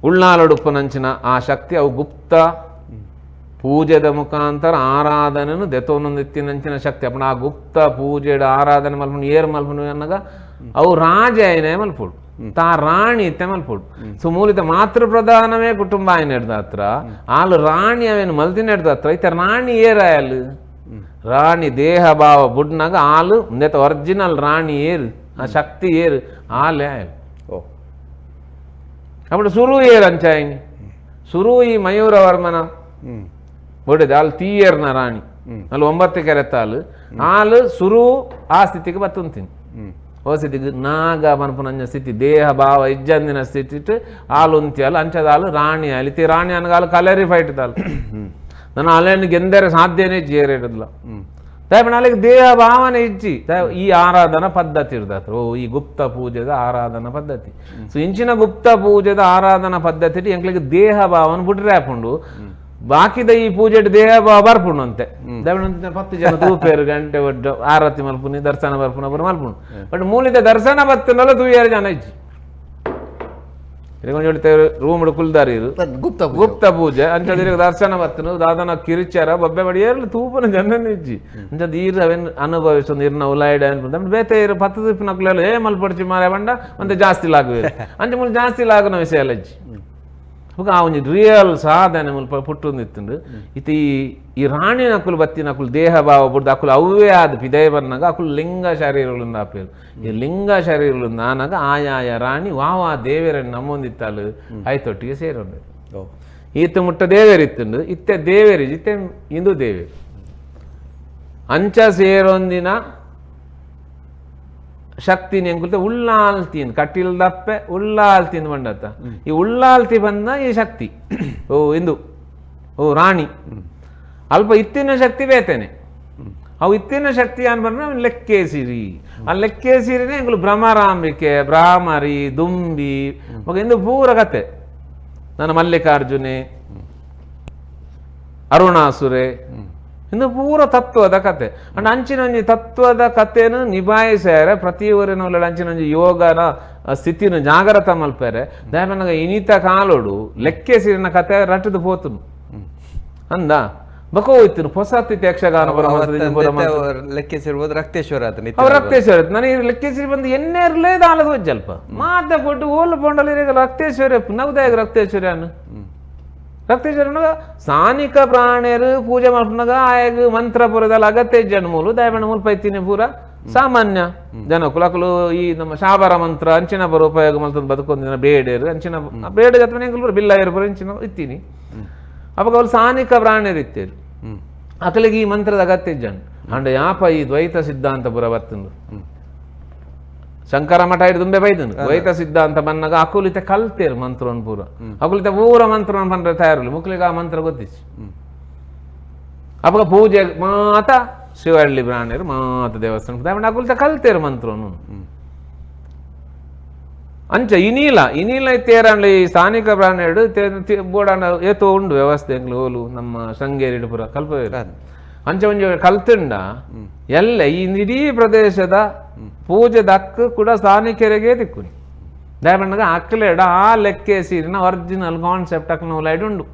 ಉಳ್ಳಾಲೊಡುಪ್ಪುನಂಚಿನ ಆ ಶಕ್ತಿ ಅವು ಗುಪ್ತ ಪೂಜೆದ ಮುಖಾಂತರ ಆರಾಧನೆನು ದೆತೋನೊಂದಿತ್ತಿನಂಚಿನ ಶಕ್ತಿ. ಅಪ್ಪಣ ಆ ಗುಪ್ತ ಪೂಜೆಡು ಆರಾಧನೆ ಮಲ್ಪುನು ಏರ್ ಮಲ್ಪುನು ಅನ್ನಾಗ ಅವು ರಾಜ ಆಯನೇ ಮಲ್ಪೊಡು, ತಾ ರಾಣಿ ಇತ್ತೆ ಮಲ್ಪೊಡು. ಸೊ ಮೂಲಿತ ಮಾತೃ ಪ್ರಧಾನವೇ ಕುಟುಂಬ ಆಯನ ಹತ್ರ ಆಲು ರಾಣಿ ಅವೇನು ಮಲ್ತಿನ ಹತ್ರ ಇತ್ತ ರಾಣಿ ಏರಾಯಲು ರಾಣಿ ದೇಹ ಭಾವ ಬುಡ್ನಾಗ ಆಲು ನೆತ್ತ ಒರಿಜಿನಲ್ ರಾಣಿ ಏರು, ಆ ಶಕ್ತಿ ಏರು ಆಲೇ ಆಯಲು. ಅప్పుడు ಸುರು ಏರು ಅಂಚಾಯಿನಿ ಸುರು ಈ ಮಯೂರವರ್ಮನ ಬೊಡೆದ ಆಲು ತೀಯರ್ನ ರಾಣಿ ಅಲ್ಲಿ 9 ಕೆರೆತ್ತಾಲು ಆಲು ಸುರು ಆ ಸ್ಥಿತಿಗೆ ಬತ್ತುಂತೀನಿ. ಓ ಸ್ಥಿತಿಗೆ ನಾಗ ಮನ್ಪುನಂಜ ಸ್ಥಿತಿ ದೇಹ ಭಾವ ಇಜ್ಜಂದಿನ ಸ್ಥಿತಿ ಆಲು ಉಂತಿ ಅಲ್ಲ ಅಂಚದ ಆಲು ರಾಣಿ ಆಲಿ ತಿ ರಾಣಿ ಅನಗಾಲು ಕಲರಿ ಫೈಟ್ ತಾಲು ನಾನು ಅಲೆಯನ್ನು ಗೆಂದರೆ ಸಾಧ್ಯನೇ ಜೇರಿಡಲ್ಲ. ದಯಪಣ ಅಲ್ಲಿಗೆ ದೇಹ ಭಾವನೆ ಇಜ್ಜಿ ಈ ಆರಾಧನಾ ಪದ್ಧತಿ ಇರ್ದತ್ರ. ಓ ಈ ಗುಪ್ತ ಪೂಜೆದ ಆರಾಧನಾ ಪದ್ಧತಿ. ಸೊ ಇಂಚಿನ ಗುಪ್ತ ಪೂಜೆದ ಆರಾಧನಾ ಪದ್ಧತಿ ಎಂಕ್ಲಿಗೆ ದೇಹ ಭಾವನ ಬುಡ್ರೆ ಹಾಪುಂಡು. ಬಾಕಿದ ಈ ಪೂಜೆ ದೇಹ ಭಾವ ಬರ್ಪುಂಡು ಅಂತೆ. ದಯಪಣ 10 ಜನ ತೂಪೇರು ಗಂಟೆ ಒಡ್ಡ ಆರತಿ ಮಲ್ಪುನಿ ದರ್ಶನ ಬರ್ಪುನ ಪುರ ಮಲ್ಪುಂಡು. ಬಟ್ ಮೂಲಿದ ದರ್ಶನ ಬತ್ತಿನಲ್ಲ ತೂಯರು ಜನ ಇಜ್ಜಿ. ರೂಮ್ ಕುಲ್ದಾರಿ ಗುಪ್ತ ಗುಪ್ತ ಪೂಜೆ ಅಂಚದಿರ ದರ್ಶನ ಬತ್ತನು ದಾದನ ಕಿರಿಚಾರ ಬೊಬ್ಬೆ ಬಡಿ ಏರ್ಲು ತೂಪನ ಜನನ ಇಜ್ಜಿ ಅಂಚದ ಈರ್ ಅವೇನು ಅನುಭವಿಸು ಇರ್ನ ಉಲಾಯಿಡ ಅನ್ಪುಂಡು. ಬೇತೆ ಇರು 10 ದಿಪ್ಪನಕ್ಲೆಲ್ಲ ಏ ಮಲ್ಪಡ್ಚಿ ಮಾರೆ ಬಂಡ ಅಂತೆ ಜಾಸ್ತಿ ಲಾಗುವೆ ಅಂಚೆ ಮುಲ್ ಜಾಸ್ತಿ ಲಾಗುನ ವಿಷಯ ಎಲ್ಲ ಇಜ್ಜಿ. ಆ ಒಂಜಿ ರಿಯಲ್ ಸಾಧನೆ ಮುಲ್ಪ ಪುಟ್ಟೊಂದಿತ್ತುಂಡು. ಇತಿ ಈ ರಾಣಿ ನಕುಲು ಬತ್ತಿ ನಕುಲು ದೇಹ ಭಾವ ಬುಡ್ದು ಅಕುಲು ಅವೇ ಆದ ಪಿದಯ ಬನ್ನಾಗ ಅಕುಲು ಲಿಂಗ ಶರೀರಗಳಿಂದ ಆಪೇರು. ಈ ಲಿಂಗ ಶರೀರಗಳಿಂದ ಆನಾಗ ಆಯಾಯ ರಾಣಿ ವಾವಾ ದೇವರನ್ನು ನಮ್ಮೊಂದಿತ್ತಾಳು ಆಯ್ತೊಟ್ಟಿಗೆ ಸೇರೊಂದು. ಈತ ಮುಟ್ಟ ದೇವೇರಿತ್ತುಂಡು ಇತ್ತೆ ದೇವೇರಿ ಇತ್ತೆ ಇಂದು ದೇವೇರು ಅಂಚ ಸೇರೊಂದಿನ ಶಕ್ತಿ ನೆಂಕುಲ್ತೆ ಉಳ್ಳಾಲ್ತೀನಿ ಕಟ್ಟಿಲ್ ದಪ್ಪೆ ಉಳ್ಳಾಲ್ತೀನಿ ಬಂಡತ್ತ. ಈ ಉಳ್ಳಾಲ್ತಿ ಬಂದ ಈ ಶಕ್ತಿ ಓ ಇಂದು ಓ ರಾಣಿ ಅಲ್ಪ ಇತ್ತಿನ ಶಕ್ತಿ ಬೇತೇನೆ. ಅವು ಇತ್ತಿನ ಶಕ್ತಿ ಅನ್ ಬಂದ್ರೆ ಅವನು ಲೆಕ್ಕೇಸಿರಿ. ಆ ಲೆಕ್ಕೇಸಿರಿನೇ ಎಂಕುಲು ಭ್ರಮರಾಂಬಿಕೆ ಭ್ರಾಮರಿ ದುಂಬಿ ಇಂದು ಪೂರ ಕತೆ. ನನ್ನ ಮಲ್ಲಿಕಾರ್ಜುನೆ ಅರುಣಾಸುರೆ ಇಂದು ಪೂರ ತತ್ವದ ಕತೆ. ಅಂಡ್ ಅಂಚಿನೊಂಜಿ ತತ್ವದ ಕತೆನು ನಿಭಾಯಿಸ್ಯಾರೆ ಪ್ರತಿಯೊರಿನ ಅಂಚಿನೊಂಜಿ ಯೋಗನ ಸ್ಥಿತಿನ ಜಾಗೃತ ಮಲ್ಪೇರೆ. ದಯಮನಗ ಇನಿತ ಕಾಲೋಡು ಲೆಕ್ಕೆ ಸಿರಿನ ಕತೆ ರಟ್ಟದು ಪೋತುನು ಅಂದ ಬಕೋ ಇತ್ತು ಹೊಸತಿತ್ತು ಯಕ್ಷಗಾನ ಲೆಕ್ಕೆ ಸಿರ್ಬೋದು ರಕ್ತೇಶ್ವರ ಅವ್ರು ರಕ್ತೇಶ್ವರ ನನಗೆ ಲೆಕ್ಕೆ ಸಿರಿ ಬಂದು ಎನ್ನೇರ್ಲೇ ದಾಲದ ಅಲ್ಪ ಮಾತ ಕೊಟ್ಟು ಓಲು ಪೊಂಡಲ್ಲಿ ರಕ್ತೇಶ್ವರ ನವದಾಯಕ ರಕ್ತೇಶ್ವರ ಅನ್ನು ರಕ್ತೇಶ್ವರನಾಗ ಸ್ಥಾನಿಕ ಪ್ರಾಣ್ಯರು ಪೂಜೆ ಮಲ್ಪನಾಗ ಆಯಾಗ ಮಂತ್ರ ಪೂರದಲ್ಲಿ ಅಗತ್ಯ ಜನ ಮೂಲು ದಯಬಣ್ಣ ಮೂಲು ಪೈತೀನಿ ಪೂರ ಸಾಮಾನ್ಯ ಜನ ಕುಲಕುಲು ಈ ನಮ್ಮ ಶಾಬರ ಮಂತ್ರ ಅಂಚಿನ ಬರೋ ಉಪಯೋಗ ಮಲ್ತಂದು ಬದುಕೊಂದಿನ ಬೇಡೇರು ಅಂಚಿನ ಬೇಡ ಜತ್ಮನೆ ಬಿಲ್ಲ ಪೂರ ಅಂಚಿನ ಇತ್ತೀನಿ. ಅವಾಗ ಅವ್ರು ಸ್ಥಾನಿಕ ಪ್ರಾಣ್ಯರು ಇತ್ತೇರು ಅಕಲಿಗೆ ಈ ಮಂತ್ರದ ಅಗತ್ಯ ಜನ ಅಂಡ ಯಾಪ ಈ ದ್ವೈತ ಸಿದ್ಧಾಂತ ಪುರ ಬತ್ತಂದು ಶಂಕರ ಮಠ ಹಿಡಿದು ಬೈದನು ದ್ವೈತ ಸಿದ್ಧಾಂತ ಬನ್ನಾಗ ಅಕುಲಿತ ಕಲ್ತೇರು ಮಂತ್ರವನ್ನು ಪೂರ ಅಕುಲಿತ ಪೂರ ಮಂತ್ರವನ್ನು ಪಂಡ್ರೆ ತಯಾರು ಮುಕ್ಲಿಗೆ ಆ ಮಂತ್ರ ಗೊತ್ತಿச்சு. ಅವಾಗ ಪೂಜೆ ಮಾತ ಶಿವಳ್ಳಿ ಬ್ರಾಹ್ಮಣರು ಮಾತ ದೇವಸ್ಥಾನ ಅಕುಲಿತ ಕಲ್ತೇರು ಮಂತ್ರವನ್ನು. ಅಂಚ ಇನೀಲ ಇನೀಲ ತೇರಾಂಡ್ಲಿ ಸ್ಥಾನಿಕ ಬ್ರಾಹ್ಮಣರು ಬೋಡಾಂಡ ಏತೋ ಉಂಡು ವ್ಯವಸ್ಥೆ ಎಂಗ್ಲು ಓಲು ನಮ್ಮ ಶೃಂಗೇರಿ ಪೂರ ಕಲ್ಪ ಅಂಚ ಒಂಜಿ ಕಲ್ತುಂಡ ಎಲ್ಲ ಈ ಇಡೀ ಪ್ರದೇಶದ ಪೂಜೆ ದಕ್ಕ ಕೂಡ ಸ್ಥಾನಿಕರಿಗೆ ದಿಕ್ಕುನಿ ದಯಮಣ್ಣಗ ಅಕ್ಲೇಡ ಆ ಲೆಕ್ಕೆ ಸೀರಿನ ಒರಿಜಿನಲ್ ಕಾನ್ಸೆಪ್ಟ್ ಅಕ್ಲ ಲೈಡ್ ಉಂಡು.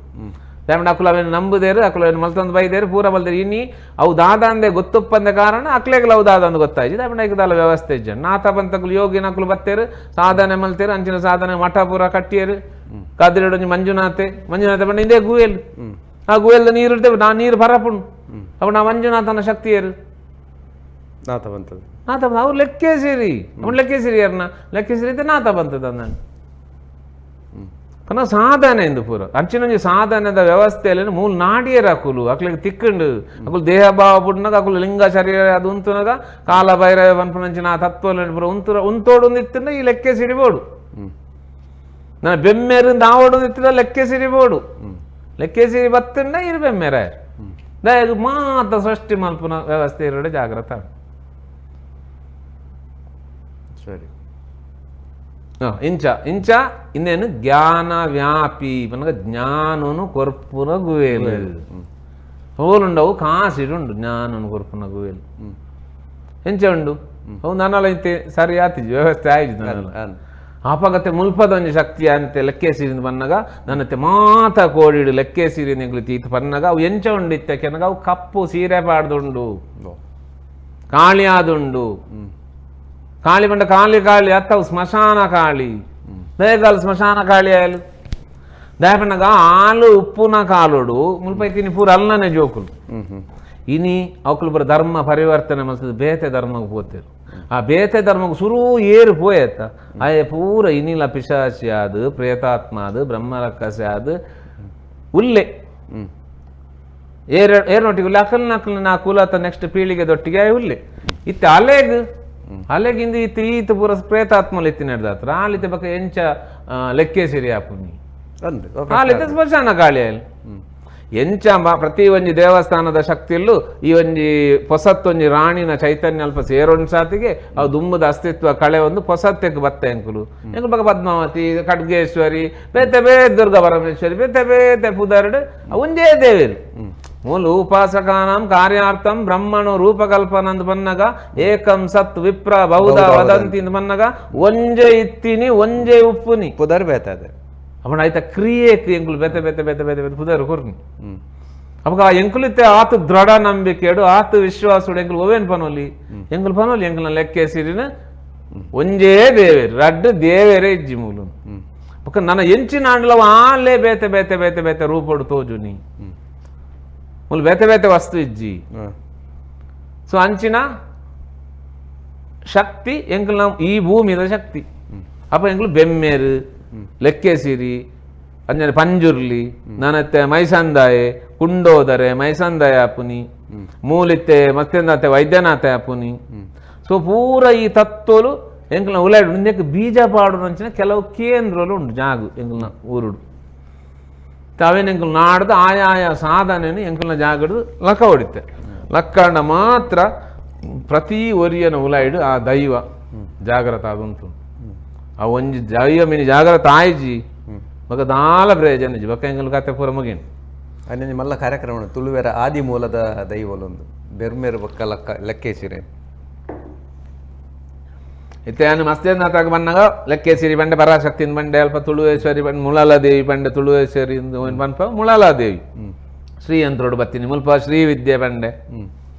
ದಯಮಣ್ಣ ಅಕುಲ ಅವೇನು ನಂಬುದೇರು ಅಕುಲ ಅವೇನು ಮಲ್ತಂದು ಬೈದೇರು ಪೂರ ಬಲ್ದೇರು ಇನ್ನಿ ಅವು ದಾದಂದೆ ಗೊತ್ತುಪ್ಪಂದ ಕಾರಣ ಅಕ್ಲೇಗಲ ಅವು ದಾದಂದು ಗೊತ್ತಾಯ್ತು. ದಯಮಣ್ಣ ಈಗ ವ್ಯವಸ್ಥೆ ಇಜ್ಜ ನಾತ ಬಂತಕುಲು ಯೋಗಿನ ಅಕುಲು ಬತ್ತೇರು ಸಾಧನೆ ಮಲ್ತೇರು ಅಂಚಿನ ಸಾಧನೆ ಮಠ ಪೂರ ಕಟ್ಟಿಯರು ಕದಿರಡೊಂಜಿ ಮಂಜುನಾಥೆ ಮಂಜುನಾಥ ಬಂಡ ಇಂದೇ ಗುವೆಲ್ ಆ ಗುವೆಲ್ದ ನೀರು ಇರ್ತೇವೆ ನಾ ನೀರು ಬರಪುಂಡು ಅವು ನಾ ಮಂಜುನಾಥನ ಶಕ್ತಿಯರು ನಾತ ಬಂತದ್ದು ನಾತ ಬಂದ ಅವ್ರು ಲೆಕ್ಕೇಸಿರಿ ಅವ್ನು ಲೆಕ್ಕೇಸಿರಿ ಯಾರನ್ನ ಲೆಕ್ಕೇಸಿರಿ ಇದ್ದ ನಾತ ಬಂತದ ನಾನು ಪುನಃ ಸಾಧನೆ ಎಂದು ಪೂರ ಅಂಚಿನೊಂಜಿ ಸಾಧನೆದ ವ್ಯವಸ್ಥೆಯಲ್ಲಿ ಮೂಲ ನಾಡಿಯರ ಅಕುಲು ಅಕ್ಲಿಗೆ ತಿಕ್ಕಂಡು ಅಕುಲು ದೇಹ ಭಾವ ಬುಡ್ನಾಗ ಅಕುಲು ಲಿಂಗ ಶರೀರ ಅದು ಉಂತುನಾಗ ಕಾಲ ಭೈರವ ಪನ್ಪುನಂಚಿನ ಆ ತತ್ವ ಪೂರ ಉಂತು ಉಂತೋಡು ಇತ್ತಂದ್ರೆ ಈ ಲೆಕ್ಕೆ ಸಿಡಿಬೋಡು. ನಾನು ಬೆಮ್ಮೇರು ದಾವೋಡು ಇತ್ತಿದ ಲೆಕ್ಕೆ ಸಿಡಿಬೋಡು ಲೆಕ್ಕೆ ಸಿರಿ ಬತ್ತಂಡ ಇರು ಬೆಮ್ಮೇರ ಮಾತ ಸೃಷ್ಟಿ ಮಲ್ಪುನ ವ್ಯವಸ್ಥೆ ಇರೋಡೆ ಜಾಗ್ರತ. ಸರಿ ಇಂಚ ಇಂಚ ಇನ್ನೇನು ಜ್ಞಾನ ವ್ಯಾಪಿ ಪನಗ ಜ್ಞಾನನು ಕೊರ್ಪುನ ಗುವೇಲು ಹೋಲುಂಡವು ಕಾಸಿಡುಂಡು ಜ್ಞಾನನು ಕೊರ್ಪುನ ಗುವೇಲು ಎಂಚ ಉಂಡು ಅವು ನಾನಲ್ಲ ಇಂತೆ ಸರಿ ಆತಿಜಿ ವ್ಯವಸ್ಥೆ ಆಯ್ತು ನಾನಲ್ಲ. ಆಪಗತೆ ಮುಲ್ಪದೊಂಜಿ ಶಕ್ತಿ ಅಂತೆ ಲೆಕ್ಕೇಸಿರಿಂದ ಬನ್ನಗ ನನ್ನತ್ತೆ ಮಾತ ಕೋಡಿಡು ಲೆಕ್ಕೇಸಿರಿ ಎಂಕ್ಲು ತೀತು ಪನ್ನಗ ಅವು ಎಂಚ ಉಂಡು ಇತ್ತೆ ಕೆನಗ ಅವು ಕಪ್ಪು ಸೀರೆ ಪಾಡ್ದುಂಡು, ಕಾಳಿ ಆದುಂಡು. ಕಾಳಿ ಬಂಡ ಕಾಳಿ ಕಾಳಿ ಅತ್ತ ಅವು ಸ್ಮಶಾನ ಕಾಳಿ, ಬೇಗಾಲು ಸ್ಮಶಾನ ಕಾಳಿ ಆಯಲು ದಾಯಪಣ್ಣಗ ಆಲು ಉಪ್ಪುನ ಕಾಲುಡು ಮುಲ್ಪೈತಿನಿ ಪೂರ ಅಲ್ಲನೆ ಜೋಕುಲು. ಇನಿ ಅವಕುಲು ಪೂರ ಧರ್ಮ ಪರಿವರ್ತನೆ ಮಲ್ತದ ಬೇತೆ ಧರ್ಮಕ್ಕೆ ಪೋತೇರು. ಆ ಬೇತೆ ಧರ್ಮಕ್ಕೆ ಸುರು ಏರು ಪೋಯತ್ತ ಆಯೆ ಪೂರ ಇನಿಲ ಪಿಶಾಚಿ ಆದು ಪ್ರೇತಾತ್ಮ ಅದು ಬ್ರಹ್ಮರಕ್ಕಸೆ ಆದು ಉಲ್ಲೆ ಏರ್ ಏರ್ನೊಟ್ಟಿಗೆ ಉಲ್ಲೆ ಅಕಲ್ನ ಅಕಲ್ನ ನಾ ಕುಲತ ನೆಕ್ಸ್ಟ್ ಪೀಳಿಗೆ ದೊಟ್ಟಿಗೆ ಆಯ್ ಉಲ್ಲೆ ಇತ್ತೆ ಅಲೆಗ್ ಅಲೆಗಿಂದ ಇತ್ತು ಈತ ಪೂರ ಪ್ರೇತಾತ್ಮలు ಎತ್ತಿ ನಡೆದಾತ್ರ ಆಲಿತೆ ಬಕ್ಕ ಎಂಚ ಲೆಕ್ಕೆ ಸಿರಿ ಆಪುನಿ ಆಲಿತೆ ಸ್ಮಶಾನ ಕಾಳಿ ಆಯ್ಲು. ಎಂಚ ಪ್ರತಿ ಒಂಜಿ ದೇವಸ್ಥಾನದ ಶಕ್ತಿಯಲ್ಲೂ ಈ ಒಂಜಿ ಪೊಸತ್ತೊಂಜಿ ರಾಣಿನ ಚೈತನ್ಯ ಅಲ್ಪ ಸೇರೊಂದು ಸಾತಿಗೆ ಅವು ದುಂಬದ ಅಸ್ತಿತ್ವ ಕಳೆ ಒಂದು ಪೊಸತ್ಯಕ್ಕೆ ಬತ್ತ ಎಂಕುಲು ಎಂಕುಲು ಬಕ್ಕ ಪದ್ಮಾವತಿ ಖಡ್ಗೇಶ್ವರಿ ಬೇತೆ ಬೇತೆ ದುರ್ಗಾ ಪರಮೇಶ್ವರಿ ಬೇತೆ ಬೇತೆ ಪುದರ್ಡು ಒಂಜೇ ದೇವರು. ಮೂಲ ಉಪಾಸಕಾನಾಂ ಕಾರ್ಯಾರ್ಥಂ ಬ್ರಹ್ಮಣು ರೂಪಕಲ್ಪನ ಅಂದ್ ಬನ್ನಗ ಏಕಂ ಸತ್ ವಿಪ್ರ ಬಹುಧ ವದಂತಿ ಅಂದ್ ಬನ್ನಗ ಒಂಜೆ ಇತ್ತಿನಿ ಒಂಜೆ ಉಪ್ಪುನಿ ಪುದರ್ ಬೇತದೆ ಅವನ ಆಯ್ತಾ ಕ್ರಿಯೆ ಎಂಕುಲು ಬೇತೆ ಬೇತೆ ಬೇತೆ ಬೇತೆ ಬೇತೆ ಪುದರ್ ಕೊರ್ನಿ. ಅವಾಗ ಆ ಎಂಕುಲಿತ್ತೆ ಆತ ದೃಢ ನಂಬಿಕೆಡು ಆತ ವಿಶ್ವಾಸುಡು ಎಂಕುಲು ಓವೇನ್ ಪನೋಲಿ ಎಂಕುಲು ಪನೋಲಿ ಎಂಕುಲ ಲೆಕ್ಕೆ ಸಿರಿನ ಒಂಜೇ ದೇವೇರು ರಡ್ಡು ದೇವೇರೇ ಇಜ್ಜಿ ಮೂಲು. ಬೊಕ್ಕ ನನ್ನ ಎಂಚಿನ ಆಂಡ್ಲವ ಆಲೇ ಬೇತೆ ಬೇತೆ ಬೇತೆ ಬೇತೆ ರೂಪಡು ತೋಜುನಿ ಮೂಲು ಬೇತೆ ಬೇತೆ ವಸ್ತು ಇಜ್ಜಿ. ಸೊ ಅಂಚಿನ ಶಕ್ತಿ ಎಂಕುಲ ಈ ಭೂಮಿದ ಶಕ್ತಿ. ಅಪ್ಪ ಎಂಕುಲು ಬೆಮ್ಮೇರು ಲೆಕ್ಕೆಸಿರಿ ಅಂಜನೆ ಪಂಜುರ್ಲಿ ನಾನತ್ತೆ ಮೈಸಂದಾಯೆ ಕುಂಡೋದರೆ ಮೈಸಂದಾಯ ಅಪುನಿ ಮೂಲಿತ್ತೆ ಮತ್ತೆಂದಾತೆ ವೈದ್ಯನಾಥ ಅಪುನಿ. ಸೊ ಪೂರ ಈ ತತ್ವಲು ಎಂಕಲ್ನ ಉಲಾಡು ಇಂದಕ್ಕೆ ಬೀಜ ಪಾಡು ಅಂಚಿನ ಕೆಲವು ಕೇಂದ್ರలు ಉಂಡು ಜಾಗು ಎಂಕಲ್ನ ಊರುಡು ತಾವೇನು ಎಂಕಲ್ ನಾಡ್ದು ಆಯಾ ಸಾಧನೆಯನ್ನು ಎಂಕಲ್ನ ಜಾಗಡು ಲಕ್ಕ ಹೊಡಿತೆ. ಲಕ್ಕಂಡ ಮಾತ್ರ ಪ್ರತಿ ಒರಿಯನ ಉಲಾಯಿಡು ಆ ದೈವ ಜಾಗ್ರತ ಅದುಂಟು. ಆ ಒಂಜಿ ದೈವ ಮಿನಿ ಜಾಗ್ರತ ಆಯ್ಜಿ ಬೊಕ ದಾಲ ಪ್ರಯೋಜನ ಇಜ್ಜಿ ಬೊಕ ಎಂಕಲ್ ಕತೆ ಪೂರ ಮುಗಿನ. ಅಂಚನೆ ಮಲ್ಲ ಕಾರ್ಯಕ್ರಮ ತುಳುವೆರ ಆದಿ ಮೂಲದ ದೈವಲೊಂದು ಬೆರ್ಮೆರು ಬೊಕ್ಕ ಲಕ್ಕ ಲೆಕ್ಕೇಸಿರೆ ಇತ್ತೆ ಯಾನು ಮಸ್ತಿನಾತಾಗ ಬನ್ನಗ ಲೆಕ್ಕೇಸಿರಿ ಬಂಡೆ ಪರಾಶಕ್ತಿನ ಬಂಡೆ ಅಲ್ಪ ತುಳುವೇಶ್ವರಿ ಬಂಡೆ ಮುಳಾಲದೇವಿ ಬಂಡೆ ತುಳುವೇಶ್ವರಿ ಪನ್ಪ ಮುಳಾಲದೇವಿ ಶ್ರೀಯಂತ್ರೋಡು ಬತ್ತೀನಿ ಮುಲ್ಪ ಶ್ರೀ ವಿದ್ಯೆ ಬಂಡೆ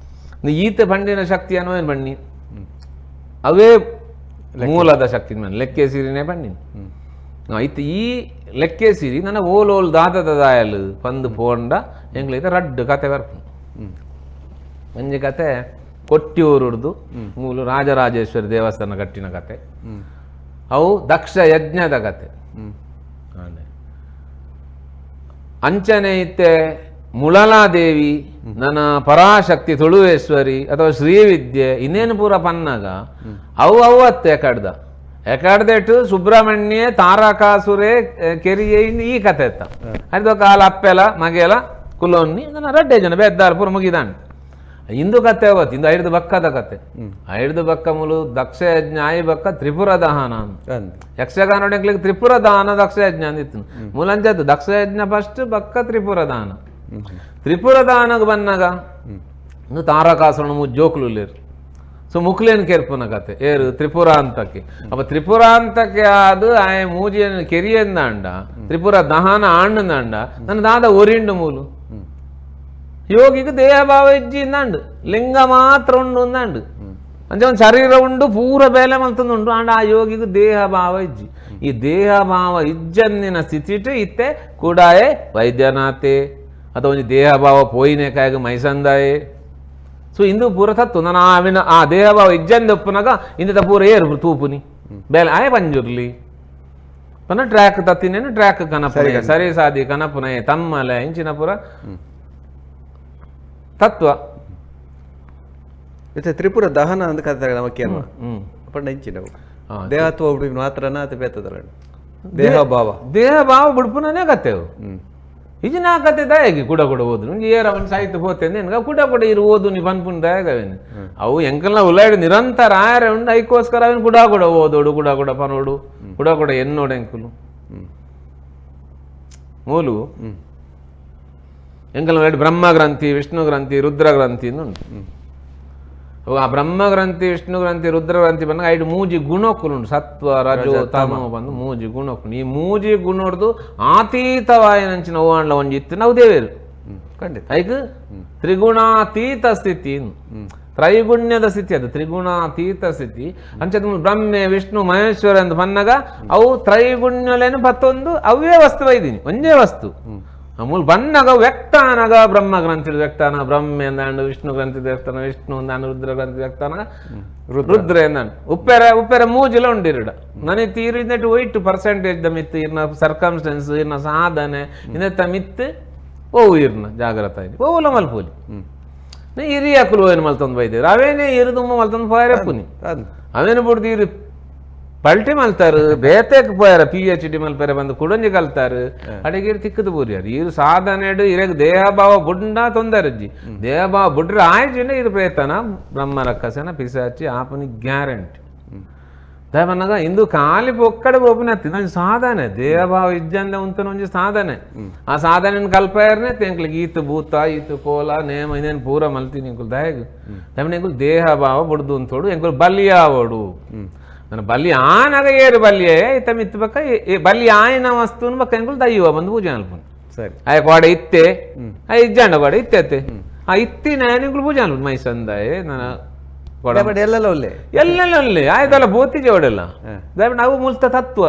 ಈತ ಬಂಡಿನ ಶಕ್ತಿ ಅನ್ನೋ ಏನು ಬಣ್ಣಿ ಅವೇ ಮೂಲದ ಶಕ್ತಿ ಮನೆ ಲೆಕ್ಕೇಸಿರಿನೇ ಬಣ್ಣಿ ಇತ್ತು. ಈ ಲೆಕ್ಕೇಸಿರಿ ನನ್ನ ಓಲ್ ಓಲ್ ದಾದದ ದಾಯಲು ಪಂದು ಪೋಂಡ ಎಂಗ್ಲೈತೆ ರಡ್ಡು ಕತೆ ಬರ್ಪು. ಒಂಜಿ ಕತೆ ಕೊಟ್ಟಿಯೂರುಡ್ದು ಮೂಲು ರಾಜರಾಜೇಶ್ವರಿ ದೇವಸ್ಥಾನ ಕಟ್ಟಿನ ಕತೆ, ಅವು ದಕ್ಷ ಯಜ್ಞದ ಕತೆ. ಅಂಚನೆ ಇತ್ತೆ ಮುಳಲಾದೇವಿ ನನ್ನ ಪರಾಶಕ್ತಿ ತುಳುವೇಶ್ವರಿ ಅಥವಾ ಶ್ರೀವಿದ್ಯೆ ಇನ್ನೇನು ಪೂರ ಪನ್ನಾಗ ಅವು ಅವು ಅತ್ತೆ ಎಕಡ್ದ ಎಕಡ್ದೆಟ್ಟು ಸುಬ್ರಹ್ಮಣ್ಯ ತಾರಕಾಸುರೆ ಕೆರಿಯೆ ಈ ಕತೆ ಎತ್ತ ಅರ್ಧ ಕಾಲ ಅಪ್ಪೆಲ ಮಗೆಲ ಕುಲೋನ್ನಿ ನನ್ನ ರಡ್ಡೆ ಜನ ಬೇದ್ದಾರ ಪೂರ ಮುಗಿದಾಂಡ್. ಇಂದು ಕತೆ ಅವತ್ತು ಇಂದು ಐದು ಬಕ್ಕದ ಕತೆ. ಐದು ಬಕ್ಕ ಮುಲು ದಕ್ಷಯಜ್ಞ ಆಯಿ ಬಕ್ಕ ತ್ರಿಪುರ ದಹನ ಅಂತ ಯಕ್ಷಗಾನ ತ್ರಿಪುರ ದಹನ ದಕ್ಷಯಜ್ಞ ಅಂದಿತ್ತು ಮೂಲಂಚಾತು ದಕ್ಷಯಜ್ಞ ಫಸ್ಟ್ ಬಕ್ಕ ತ್ರಿಪುರ ದಹನ. ತ್ರಿಪುರ ದಹನకు ಬನ್ನಾಗ ಇಂದು ತಾರಕಾಸುರನ ಜೋಕುಲು ಲೇರು. ಸೊ ಮುಕ್ಲೇನು ಕೆರ್ಪುನ ಕತೆ ಏರು ತ್ರಿಪುರ ಅಂತಕ್ಕೆ. ಅಪ್ಪ ತ್ರಿಪುರ ಅಂತಕ್ಕೆ ಅದು ಆಯ ಮೂಜಿಯನ್ನು ಕೆರಿಯಂದಾಂಡ ತ್ರಿಪುರ ದಹನ ಆಂಡಂದಾಂಡ ನನ್ನ ದಾದ ಒರಿಂಡು ಮೂಲು ಯೋಗಿಗೆ ದೇಹಭಾವ ಇಜ್ಜಿ ಇಂದಾಂಡು ಲಿಂಗ ಮಾತ್ರ ಉಂಡು ಅಂದಾಂಡು ಅಂಚೆ ಒಂದು ಶರೀರ ಉಂಡು ಪೂರ ಬೇಲೆ ಮಲ್ತಂದುಂಡು ಆಂಡ ಆ ಯೋಗಿಗೆ ದೇಹಭಾವ ಇಜ್ಜಿ. ಈ ದೇಹಭಾವ ಇಜ್ಜಂದಿನ ಸ್ಥಿತಿಟು ಇತ್ತೆ ಕೂಡಾಯೆ ವೈದ್ಯನಾಥೆ ಅಥವಾ ಒಂಜಿ ದೇಹಭಾವ ಪೋಯಿನೆ ಕಾಯಗ ಮೈಸಂದಾಯೆ. ಸೊ ಇಂದು ಪೂರ ತತ್ತು ನನ್ನ ಆವಿನ ಆ ದೇಹಭಾವ ಇಜ್ಜಂದ ಒಪ್ಪುನಾಗ ಇಂದ ಪೂರ ಏರು ತೂಪುನಿ ಬೇಲೆ ಆಯೆ ಪಂಜುರ್ಲಿ ಪನ್ನ ಟ್ರ್ಯಾಕ್ ತತ್ತಿನೇನು ಟ್ರ್ಯಾಕ್ ಕನಪುನ ಸರಿ ಸಾದಿ ಕನಪುನ ತಮ್ಮಲೆ ಇಂಚಿನ ಪೂರ ತತ್ವ. ಇತ್ತೆ ತ್ರಿಪುರ ದಹನ ಅಂತ ಕತೆ ನಮಕ್ಕೆ ಪಂಡ ಇಂಚಿನ ದೇಹತ್ವ ಉಡುಪಿ ಮಾತ್ರನ ಅದು ಬೇತದಲ್ಲ ದೇಹಭಾವ ದೇಹಭಾವ ಬುಡ್ಪುನೇ ಕತೆವು ಇಜಿನ ಕತೆ ದಯಗೆ ಕೂಡ ಕೂಡ ಓದು ಏರ ಒಂದು ಸಾಹಿತ್ಯ ಹೋತೇನೆ ನಿನ್ಗ ಕೂಡ ಕೂಡ ಇರು ಓದು ನೀ ಪನ್ಪುನ್ ದಯಗವೇನು ಅವು ಎಂಕಲ್ನ ಉಲಾಯ್ಡು ನಿರಂತರ ಆಯರೆ ಉಂಡು ಐಕೋಸ್ಕರ ಅವನು ಕೂಡ ಕೂಡ ಓದೋಡು ಕೂಡ ಕೂಡ ಪನೋಡು ಕೂಡ ಕೂಡ ಎನ್ನೋಡು ಎಂಕುಲು ಮೂಲು ಎಂಕಲ್ನ ಉಲಾಯ್ಡು ಬ್ರಹ್ಮ ಗ್ರಂಥಿ ವಿಷ್ಣು ಗ್ರಂಥಿ ರುದ್ರ ಗ್ರಂಥಿ ಉಂಟು. ಆ ಬ್ರಹ್ಮಗ್ರಂಥಿ ವಿಷ್ಣು ಗ್ರಂಥಿ ರುದ್ರ ಗ್ರಂಥಿ ಬಂದಾಗ ಐದು ಮೂಜಿ ಗುಣಕ್ಕುಲುಂಡು ಸತ್ವ ರಜೋ ತಮೋ ಬಂದು ಮೂಜಿ ಗುಣಕ್ಕುಂಡು ಈ ಮೂಜಿ ಗುಣರ್ದು ಆತೀತವಾಯನಂಚಿನ ಓವಾಂಡ್ಲ ಒಂಜಿ ಇತ್ತು ನಾವು ದೇವೇರು ಖಂಡಿತ ಐಕ್ ತ್ರಿಗುಣಾತೀತ ಸ್ಥಿತಿ ತ್ರೈಗುಣ್ಯದ ಸ್ಥಿತಿ ಅದು ತ್ರಿಗುಣಾತೀತ ಸ್ಥಿತಿ ಅಂಚದ ಬ್ರಹ್ಮೆ ವಿಷ್ಣು ಮಹೇಶ್ವರ ಅಂತ ಬನ್ನಾಗ ಅವು ತ್ರೈಗುಣ್ಯಲೇನು ಪತ್ತೊಂದು ಅವೇ ವಸ್ತು ಇದ್ದೀನಿ ಒಂದೇ ವಸ್ತು ಮೂಲ ಬನ್ನಾಗ ವ್ಯಕ್ತಾನಗ ಬ್ರಹ್ಮ ಗ್ರಂಥಿ ವ್ಯಕ್ತಾನ ಬ್ರಹ್ಮೆ ಅಂದಾಂಡು ವಿಷ್ಣು ಗ್ರಂಥಿ ವ್ಯಕ್ತಾನ ವಿಷ್ಣು ಅಂದಾಂಡು ರುದ್ರ ಗ್ರಂಥಿ ವ್ಯಕ್ತಾನ ರುದ್ರ ಎಂದಾಂಡು ಉಪ್ಪೆರೆ ಉಪ್ಪೆರೆ ಮೂಜಿಲ ಉಂಡಿರುಡ ನನಗೆ ತೀರು ಇನ್ನೆಟ್ಟು ಒಯ್ಟು ಪರ್ಸೆಂಟೇಜ್ the ಮಿತ್ತು ಇರ್ನ ಸರ್ಕಮ್ಸ್ಟೆನ್ಸ್ ಇರ್ನ ಸಾಧನೆ ಇನ್ನೆತ್ತ ಮಿತ್ತು ಓವು ಇರ್ನ ಜಾಗ್ರತ ಇದೆ ಓವುಲ ಮಲ್ಪೋಲಿ ಇರಿಯಾಕುಲು ಏನು ಮಲ್ತೊಂದು ಬೈದೇರು ಅವೇನೇ ಇರುದುಮ್ಮ ಮಲ್ತೊಂದು ಪೋಯರೆ ಪುನಿ ಅವೇನು ಬುಡ್ದು ಇರು ಪಲ್ಟಿ ಮಲ್ತಾರು ಬೇತೆಕ್ ಪೋಯಾರ PhD ಮಲ್ಪೆರೆ ಬಂದು ಕುಡಂಜಿ ಕಲ್ತಾರು ಅಡಿಗೆ ತಿಕ್ಕದು ಬೂರಿಯಾರು ಇರು ಸಾಧನೆಡು ಇರಗ್ ದೇಹಭಾವ ಬುಡ್ಡ ತೊಂದರಜ್ಜಿ ದೇಹಭಾವ ಬುಡ್ರೆ ಆಯ್ಜಿನ ಇರು ಪ್ರೇತನ ಬ್ರಹ್ಮ ರಕ್ಕಸನ ಪಿಸಾಚಿ ಆಪನಿ ಗ್ಯಾರಂಟಿ ದಯಮನ್ನಾಗ ಇಂದು ಖಾಲಿ ಒಕ್ಕಡೆ ಒಬ್ಬನ ಒಂಜಿ ಸಾಧನೆ ದೇಹಭಾವ ಇಜ್ಜಂದೆ ಉಂತನ ಒಂಜಿ ಸಾಧನೆ ಆ ಸಾಧನೆ ಕಲ್ಪಯರ್ನೆ ತೆಂಕ್ಲಿಗೆ ಈತ ಭೂತ ಈತ ಕೋಲ ನೇಮ ಇನ್ನೇನು ಪೂರ ಮಲ್ತೀನಿ ಎಂಕುಲು ದಯಗ್ ದಯಮನ ಎಂಕುಲು ದೇಹಭಾವ ಬುಡ್ದು ಅಂತೋಡು ಎಂಕುಲು ಬಲಿಯಾವಡು ನನ್ನ ಬಲಿ ಆನಗ ಏರು ಬಲಿಯೇ ಈತ ಮಿತ್ತು ಬಕ್ಕ ಬಲಿ ಆಯನ ವಸ್ತುನ್ ಬಕ್ಕ ಎಂಕುಲು ದೈವ ಬಂದು ಪೂಜೆ ಅಲ್ಪುನು ಸರಿ ಆಯ ಕೋಡೆ ಇತ್ತೆ ಆ ಇಜ್ಜಾಂಡ ಕೋಡೆ ಇತ್ತೆ ಆ ಇತ್ತಿನ ಎಂಕುಲು ಪೂಜೆ ಅಲ್ಪುನು ಮೈಸಂದಾಯೆ ನನ್ನ ಎಲ್ಲೆಲ್ಲ ಒಳ್ಳೆ ಎಲ್ಲೆಲ್ಲ ಒಳ್ಳೆ ಆಯ್ತಲ್ಲ ಬೋತಿ ಜೋಡೆಲ್ಲ ನಾವು ಮುಲ್ತ ತತ್ವ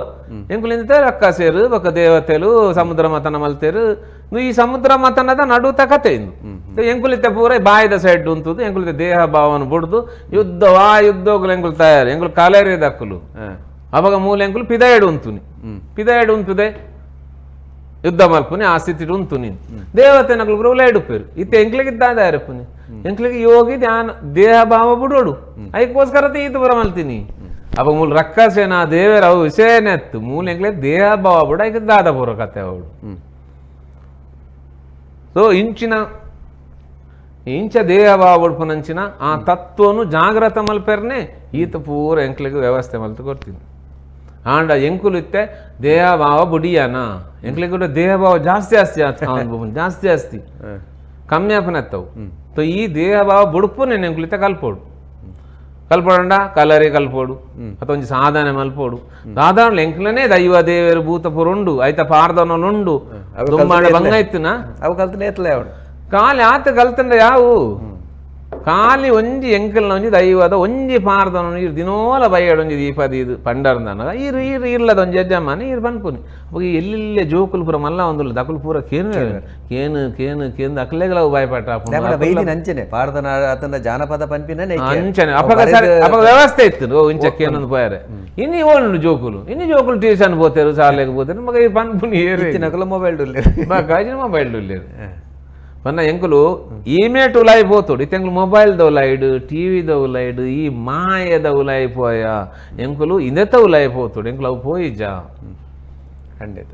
ಎಂಕುಲಿಂದ ರಕ್ಕಸೇರು ಬೊಕ್ಕ ದೇವತೆಲು ಸಮುದ್ರ ಮತನ ಮಲ್ತೇರು ಈ ಸಮುದ್ರ ಮತನದ ನಡುತ ಕತೆ ಇಂದು ಎಂಕುಲಿತ ಪೂರ ಬಾಯಿದ ಸೈಡ್ ಉಂತುದು ಎಂಕುಲಿತ ದೇಹ ಭಾವನ ಬುಡ್ದು ಯುದ್ಧ ವಾ ಯುದ್ಧೋಗುಲು ಎಂಕುಲು ತಯಾರು ಎಂಕುಲು ಕಲೇರಿ ದಕ್ಕುಲು ಅವಾಗ ಮೂಲ ಎಂಕುಲು ಪಿದಾಯಡು ಉಂತುನಿ ಪಿದಾಯಡು ಉಂತುದೆ ಯುದ್ಧ ಮಲ್ಪುನಿ ಆ ಸ್ಥಿತಿ ಉಂತು ನೀನು ದೇವತೆ ನಕಲು ಪೂರ ಉಲಾಯಿಡುಪ್ಪೇರು ಇತ್ತೆ ಎಂಕ್ಲಿಗೆ ದಾದಾರಪ್ಪುನಿ ಎಂಕ್ಲಿಗೆ ಯೋಗಿ ಧ್ಯಾನ ದೇಹ ಭಾವ ಬಿಡೋಡು ಅದಕ್ಕೋಸ್ಕರ ಈತ ಪೂರ ಮಲ್ತೀನಿ ಅವಾಗ ಮೂಲ ರಕ್ಕಸೇನ ದೇವರ ಅವು ವಿಷಯನೇ ಅತ್ತು ಮೂಲ ಎಂಕ್ಲೆ ದೇಹ ಭಾವ ಬಿಡ ಈಗ ದಾದ ಪೂರ ಕತೆ ಅವಳು. ಸೊ ಇಂಚಿನ ಇಂಚ ದೇಹ ಭಾವ ಬುಡ್ಪುನಂಚಿನ ಆ ತತ್ವನು ಜಾಗ್ರತ ಮಲ್ಪೆರ್ನೆ ಈತ ಪೂರ ಎಂಕ್ಲಿಗೆ ವ್ಯವಸ್ಥೆ ಮಲ್ತು ಕೊಡ್ತೀನಿ. ಆಂಡ ಎಂಕುಲು ಇತ್ತೆ ದೇಹ ಭಾವ ಬುಡಿಯಾನ ಎಂಕ್ಲಿಗೆ ಕೂಡ ದೇಹ ಭಾವ ಜಾಸ್ತಿ ಜಾಸ್ತಿ ಜಾಸ್ತಿ ಜಾಸ್ತಿ ಕಮ್ಮಿ ಅಪನತ್ತವು. ಸೊ ಈ ದೇಹ ಭಾವ ಬುಡ್ಪುನೆ ಎಂಕುಲಿತ್ತೆ ಕಲ್ಪೋಡು ಕಲ್ಪೋಡಂಡ ಕಲರಿ ಕಲ್ಪೋಡು ಅಥವಾ ಒಂಜಿ ಸಾಧನೆ ಮಲ್ಪೋಡು ಸಾಧಾರಣ ಎಂಕ್ಲನೇ ದೈವ ದೇವರು ಭೂತ ಪುರುಂಡು ಐತ ಪಾರ್ದನಲುಂಡು ದುಂಬಾಣ ಬಂಗ ಇತ್ತುನ ಅವು ಕಲ್ತನೇ ಎತ್ತಲೇ ಅವಳು ಖಾಲಿ ಆತ ಕಲ್ತಂಡ ಯಾವು ಖಾಲಿ ಒಂಜಿ ಎಂಕಲ್ನ ಒಂಜಿ ದೈವದ ಒಂಜಿ ಪಾರ್ದನ ಇರು ದಿನೋಲ ಬೈಯಡ ಒಂಜಿ ದೀಪದ ಇದು ಪಂಡರ್ದನ ಇರು ಇರು ಇರ್ಲದ ಒಂಜಿ ಯಜಮಾನ ಇರು ಪನ್ಪುನಿ. ಅವಾಗ ಎಲ್ಲೆಲ್ಲೇ ಜೋಕುಲು ಪೂರ ಮಲ್ಲ ಒಂದುಲ್ಲ ದಕುಲು ಪೂರ ಕೇನು ಕೇನು ಕೇನು ಕೇಂದು ಅಕ್ಲೆಗಳ ಭಯಪಟ್ಟ ಅಂಚನೆ ಪಾರ್ದನ ಆತನ ಜಾನಪದ ಪನ್ಪಿನ ಅಂಚನೆ ಅಪಗ ಸರಿ ಅಪಗ ವ್ಯವಸ್ಥೆ ಇತ್ತು ಇಂಚ ಕೇನೊಂದು ಪೋಯಾರೆ ಇನ್ನು ಓಣು ಜೋಕುಲು ಇನ್ನು ಜೋಕುಲು ಟ್ಯೂಷನ್ ಪೋತೇರು ಶಾಲೆಗೆ ಪೋತೇರು ಮಗ ಈ ಪನ್ಪುನಿ ಏರು ಮೊಬೈಲ್ ಮೊಬೈಲ್ ಡುಲ್ಲೇರು ಪನ್ನ ಎಂಕುಲು ಈಮೇಟ್ ಉಲಾಯಿ ಪೋತೋಡು ಇತ್ತೆ ಮೊಬೈಲ್ ದೌಲಾಯ್ಡು ಟಿ ವಿ ದೌಲಾಯ್ಡು ಈ ಮಾಯದ ಉಲಾಯಿ ಪೋಯ ಎಂಕುಲು ಇಂದೆತ ಉಲಾಯಿ ಪೋತೋಡು ಎಂಕುಲು ಅವು ಪೋಯಿಜ ಖಂಡಿತ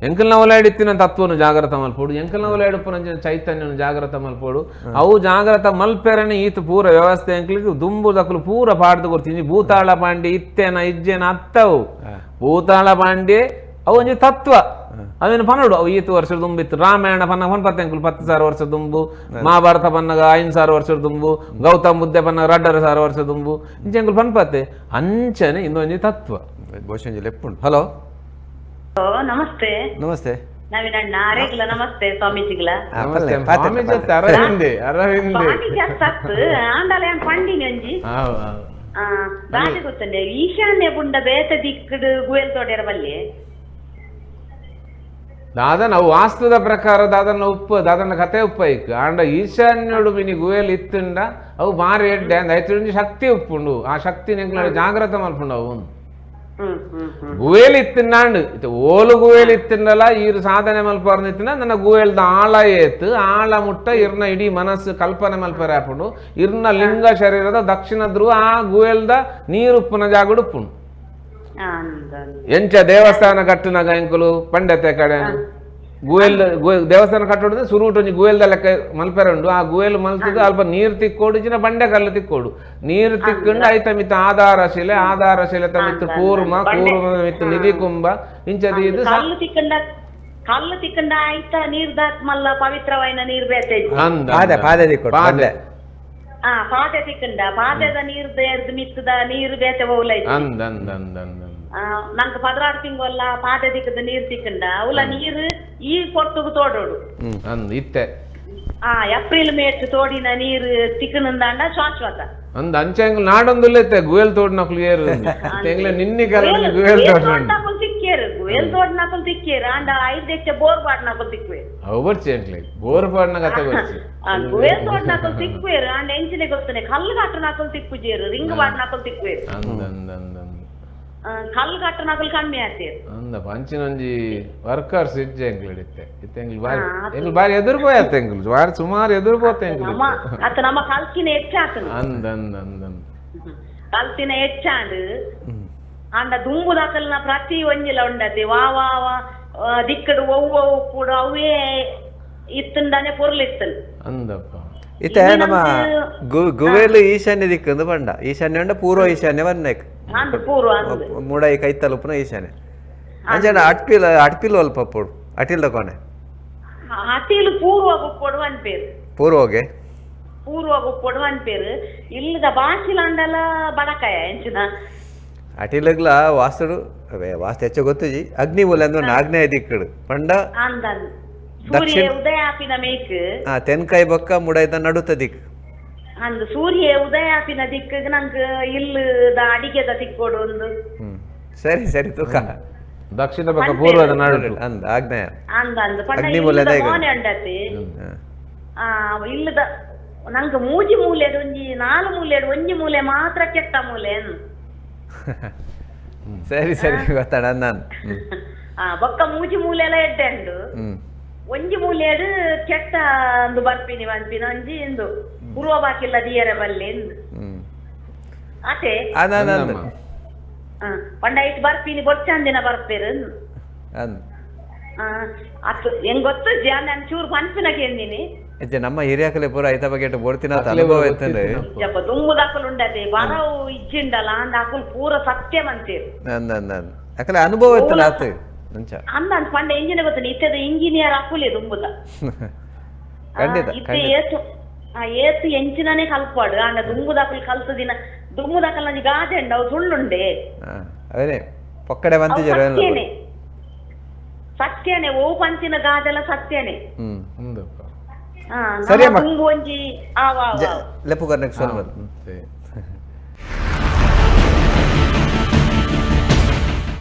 ಎಂಕಲ್ನ ಉಲಾಯ್ಡು ಇತ್ತಿನ ತತ್ವನು ಜಾಗ್ರತ ಮಲ್ಪೋಡು ಎಂಕಲ್ನ ಉಲಾಯ್ಡು ಪುನಂಚಿನ ಚೈತನ್ಯನು ಜಾಗ್ರತ ಮಲ್ಪೋಡು ಅವು ಜಾಗ್ರತ ಮಲ್ಪೆರನೆ ಈತ ಪೂರ ವ್ಯವಸ್ಥೆ ಎಂಕ್ಲಿಗೆ ದುಂಬು ದಕ್ಕಲು ಪೂರ ಪಾಡ್ದು ಕೊಡ್ತೀನಿ. ಭೂತಾಳ ಪಾಂಡೆ ಇತ್ತೇನ ಇಜ್ಜೇನ ಅತ್ತವು ಭೂತಾಳ ಪಾಂಡೆ ಅವು ಒಂಜಿ ತತ್ವ ಅವೇನು ಪನ್ನಡು ಅವು ಈತು ವರ್ಷ ದುಂಬಿತ್ತು ರಾಮಾಯಣ ಪನ್ನ ಪನ್ 10,000 ವರ್ಷ ದುಂಬು ಮಹಾಭಾರತ ಪನ್ನಗ 5,000 ವರ್ಷ ದುಂಬು ಗೌತಮ ಬುದ್ಧ ಪನ್ನಗ 2,500 ವರ್ಷ ದುಂಬು ಇಂಚೆಂಕುಲು ಪನ್ಪತ್ತೆ ಅಂಚನೆ ಇನ್ನೊಂಜಿ ತತ್ವ. ಹಲೋ ನಮಸ್ತೆ ನಮಸ್ತೆ ನವೀನಣ್ಣ ಅರೇಗ್ಲ ನಮಸ್ತೆ ಸ್ವಾಮೀಜಿಗಳ ಅರವಿಂದ್ ಅರವಿಂದ್ ಆಂಡಲ ಪಂಡಿನಿ ಒಂಜಿ ದಾದೆ ಗೊತ್ತಂಡೆ ಈಶಾನ್ಯ ಪುಂಡ ಬೇತ ದಿಕ್ಕಡು ಗುವೆಲ್ ತೋಟೆರ ಬಲ್ಲೆ ದಾದನ ಅವು ವಾಸ್ತುದ ಪ್ರಕಾರ ದಾದನ ಉಪ್ಪು ದಾದನ ಕತೆ ಉಪ್ಪ ಇಕ್ಕು ಆಂಡ ಈಶಾನ್ಯೋಡು ಮಿನಿ ಗುವೆಲ್ ಇತ್ತುಂಡ ಅವು ಬಾರಿ ಎಡ್ಡೆ ಅಂದ ಐತಿ ಶಕ್ತಿ ಉಪ್ಪುಂಡು ಆ ಶಕ್ತಿ ನೆಂಕ್ಲ ಜಾಗ್ರತ ಮಲ್ಪುಂಡು ಅವು ಗುವೇಲ್ ಇತ್ತಿನಾಂಡು ಇತ್ತೆ ಓಲು ಗುವೇಲ್ ಇತ್ತಿಂಡಲ ಈರು ಸಾಧನೆ ಮಲ್ಪಾರ್ನ ಇತ್ತಿನ ನನ್ನ ಗುವೇಲ್ದ ಆಳ ಏತ್ ಆಳ ಮುಟ್ಟ ಇರ್ನ ಇಡೀ ಮನಸ್ಸು ಕಲ್ಪನೆ ಮಲ್ಪರೆ ಆಪುಂಡು ಇರ್ನ ಲಿಂಗ ಶರೀರದ ದಕ್ಷಿಣ ಧ್ರುವ ಆ ಗುವೇಲ್ದ ನೀರುಪ್ಪುನ ಜಾಗಡು ಉಪ್ಪುಂಡು. ಎಂಚ ದೇವಸ್ಥಾನ ಕಟ್ಟುನಾಗ ಎಂಕುಲು ಪಂಡತೆ ಕಡೆ ಗುವೆಲ್ ದೇವಸ್ಥಾನ ಕಟ್ಟೋಡು ಸುರುಟು ಒಂಜಿ ಗುವೆಲ್ದ ಲೆಕ್ಕ ಮಲ್ಪೆರೆ ಉಂಡು ಆ ಗುವೆಲ್ ಮಲ್ತದ ಅಲ್ಪ ನೀರು ತಿಕ್ಕೋಡು ಇಜ್ಜಿನ ಬಂಡೆ ಕಲ್ಲು ತಿಕ್ಕೋಡು ನೀರು ತಿಕ್ಕೊಂಡು ಐತ ಮಿತ್ತ ಆಧಾರ ಶಿಲೆ ಆಧಾರ ಶಿಲೆ ಮಿತ್ತು ಕೂರ್ಮ ಕೂರ್ಮ ಮಿತ್ತು ನಿಧಿ ಕುಂಭ ಇಂಚದಿ ಇದು ಕಲ್ಲು ತಿಕ್ಕಂಡ ಆಯ್ತಾ ನೀರ್ ದಾತ್ ಮಲ್ಲ ಪವಿತ್ರವಾಯಿನ ನೀರ್ ಬೇತೆ ಪಾದೆ ಪಾದೆ. ಪಾತೆ ತಿಕ್ಕಂಡ ಪಾತೆದ ನೀರ್ ಮಿತ್ತದ ನೀರು ಬೇತೆ ಓಲ ಅಂದ್ ಅಂದ್ ಅಂದ್ ಅಂದ್ ಅಂದ್ ನಂಗೆ 16 ತಿಂಗೊಲ್ಲ ಪಾತೆ ತಿಕ್ಕದ ನೀರ್ ತಿಕ್ಕಂಡ ಅವಲ ನೀರು ಈ ಪೊರ್ತುಗು ತೋಡೋಡು ಅಂದ್ ಇತ್ತೆ ಏಪ್ರಿಲ್ ಮೇಟ್ ತೋಡಿನ ನೀರು ತಿಕ್ಕನಂದಾಂಡ ಶಾಶ್ವತ ಅಂದ್ ಅಂಚೆ ಎಂಗ್ಲ ನಾಡೊಂದುಲ್ಲ ಇತ್ತೆ ಗುವೆಲ್ ತೋಡ್ನಕ್ಲು ಏರು ಎಂಗ್ಲ ನಿನ್ನಿ ಕಾಲ ಗುವೆಲ್ ತೋಡ್ ತಿಕ್ಕೇರು ಗುವೆಲ್ ತೋಡ್ನಕುಲು ತಿಕ್ಕೇರು ಅಂಡ 5 ಹೆಚ್ಚ ಬೋರ್ ಪಾಡ್ನಕುಲು ತಿಕ್ಕುವೇರು ಅವು ಬರ್ಚಿ ಎಂಕ್ಲೆ ಬೋರ್ ಪಾಡ್ನ ಕತೆ ಬರ್ಚಿ ಗುವೆಲ್ ತೋಡ್ನಕುಲು ತಿಕ್ಕುವೇರು ಅಂಡ ಎಂಚಿನೆ ಗೊತ್ತನೆ ಕಲ್ಲು ಕಟ್ಟನಕುಲು ತಿಕ್ಕುಜೇರು ರಿಂಗ್ ಪಾಡ್ನಕುಲು ತಿಕ್ಕುವೇರು ಅಂದ್ ಅಂದ್ ಅಂದ್ ಅಂದ್ ಕಲ್ಲು ಕಟ್ಟನಕುಲು ಕಮ್ಮಿ ಆತೇರು ಅಂದಪ್ಪ ಅಂಚಿನೊಂಜಿ ವರ್ಕರ್ಸ್ ಇಜ್ಜೆ ಎಂಗ್ಲ ಇತ್ತೆ ಇತ್ತೆ ಎಂಗ್ಲು ಬಾರಿ ಎಂಗ್ಲು ಬಾರಿ ಎದುರು ಪೋಯತ್ತೆ ಎಂಗ್ಲು ಬಾರಿ ಸುಮಾರು ಎದುರು ಪೋತೆ ಎಂಗ್ಲು ಅತ್ತ ನಮ್ಮ ಕಲ್ಕಿನ ಹೆಚ್ಚಾತನು ಅಂದ್ ಅಂದ್ ಅಂದ್ ಅಂದ್ ಕಲ್ತಿನ ಹೆಚ್ಚಾಂಡ್ ಅಂಡ ದುಂಬು ದಾಕಲ್ನ ಪ್ರತಿ ಒಂಜಿಲ ಉಂಡತಿ ವಾ ವಾ ವಾ ದಿಕ್ಕಡು ಒವ್ವ ಕೂಡ ಅವೇ ಇತ್ತಂದಾನೆ ಪೊರ್ಲಿತ್ತನ್ ಅಂದಪ್ಪ ಇತ್ತೆ ನಮ್ಮ ಗುವೆಲ್ ಈಶಾನ್ಯ ದಿಕ್ಕಂದು ಬಂಡ ಈಶಾನ್ಯ ಉಂಡ ಪೂರ್ವ ಈಶಾನ್ಯ ಬನ್ನೇಕ್ ಪೂರ್ವ ಮೂಡಾಯಿ ಕೈತಲುಪುನ ಈಶಾನ್ಯ ಅಂಚನ ಅಟ್ಪಿಲ್ ಅಟ್ಪಿಲ್ ಅಲ್ಪ ಪೋಡು ಅಟಿಲ್ದ ಕೋಣೆ ಅಟಿಲ್ ಪೂರ್ವ ಗುಪ್ಪೊಡು ಅನ್ಪೇರು ಪೂರ್ವಗೆ ಪೂರ್ವ ಗುಪ್ಪೊಡು ಅನ್ಪೇರು ಇಲ್ಲದ ಬಾಕಿಲಾಂಡಲ ಬಡಕಾಯ ಎಂಚಿನ ಅಟಿಲಗ್ಲ ವಾಸ್ತುಡು ಅವೇ ವಾಸ್ತು ಹೆಚ್ಚು ಗೊತ್ತುಜಿ ಅಗ್ನಿ ಮೂಲೆ ಅಂದ್ರೆ ಆಗ್ನೇಯ ದಿಕ್ಕಡು ಪಂಡ ಸೂರ್ಯ ಉದಯ ಆಪಿನ ಮೇಕ್ ತೆನ್ಕಾಯಿ ಬೊಕ್ಕ ಮುಡಾಯ್ದ ನಡುತ ದಿಕ್ಕು ಅಂದ್ ಸೂರ್ಯ ಉದಯ ಆಪಿನ ದಿಕ್ಕು ನಂಗೆ ಇಲ್ಲದ ಅಡಿಗೆದ ತಿಕ್ಕೋಡು ಒಂದು ಸರಿ ಸರಿ ತೂಕ ದಕ್ಷಿಣ ಪಕ್ಕ ಪೂರ್ವದ ನಡು ಅಂದ್ ಆಗ್ನೇಯ ಅಂದ ಅಂದ್ ಪಂಡ ಅಗ್ನಿ ಮೂಲೆ ಮೋನೆ ಉಂಡತಿ ಇಲ್ಲದ ನಂಗೆ ಮೂಜಿ ಮೂಲೆ ಒಂಜಿ 4 ಮೂಲೆ ಒಂಜಿ ಮೂಲೆ ಮಾತ್ರ ಕೆಟ್ಟ ಮೂಲೆ ಸರಿ ಸರಿ ಗೊತ್ತಾಡ ನಾನು ಬೊಕ್ಕ ಮೂಜಿ ಮೂಲೆ ಎಲ್ಲ ಎಡ್ಡೆ ಉಂಡು ಒಂಜಿ ಮೂಲೆಡು ಕೆಟ್ಟ ಒಂದು ಬರ್ಪಿನಿ ಪನ್ಪಿನ ಒಂಜಿ ಇಂದು ಪೂರ್ವ ಬಾಕಿಲ್ಲ ದಿಯರೆ ಬಲ್ಲೆ ಇಂದು ಆತೆ ಪಂಡ it ಬರ್ಪಿನಿ ಬೊಚ್ಚಂದಿನ ಬರ್ಪೇರು ಅತ್ತು ಹೆಂಗ್ ಗೊತ್ತು ನಾನು ಚೂರು ಪನ್ಪಿನ ಕೇಂದಿನಿ ನಮ್ಮ ಹಿರಿಯಾಕಲೆ ಪೂರ ಐತ ಬಗ್ಗೆ ಬೋಡ್ತಿನ ಅನುಭವ ಇತ್ತಂದ್ರೆ ದುಂಬುದಾಕಲು ಉಂಡತೆ ಬರವು ಇಜ್ಜಿಂಡಲ ಅಂದ ಅಕುಲು ಪೂರ ಸತ್ಯ ಮಂತೇರು ಅಕಲೆ ಅನುಭವ ಇತ್ತಲ್ಲ ಆತು ಅಂದ ಅಂದ್ ಪಂಡ ಇಂಜಿನ ಗೊತ್ತ ಇತ್ತದ ಇಂಜಿನಿಯರ್ ಅಕುಲೆ ದುಂಬುದ ಖಂಡಿತ ಏತು ಏತು ಎಂಚಿನನೇ ಕಲ್ಪಾಡು ಅಂಡ ದುಂಬುದಾಕಲು ಕಲ್ತ ದಿನ ದುಂಬುದಾಕಲ್ ನಂಜಿ ಗಾದೆ ಉಂಡು ಅವು ಸುಳ್ಳುಂಡೆ ಅವೇ ಪೊಕ್ಕಡೆ ಬಂತಿಜರು ಸತ್ಯನೇ ಸತ್ಯನೇ ಓ ಪಂಚಿನ ಗಾದೆಲ್ಲ ಸತ್ಯನೇ ಸರಿ ದುಂಬು ಒಂಜಿ ಲೆಪ್ಪು ಕರ್ನಕ್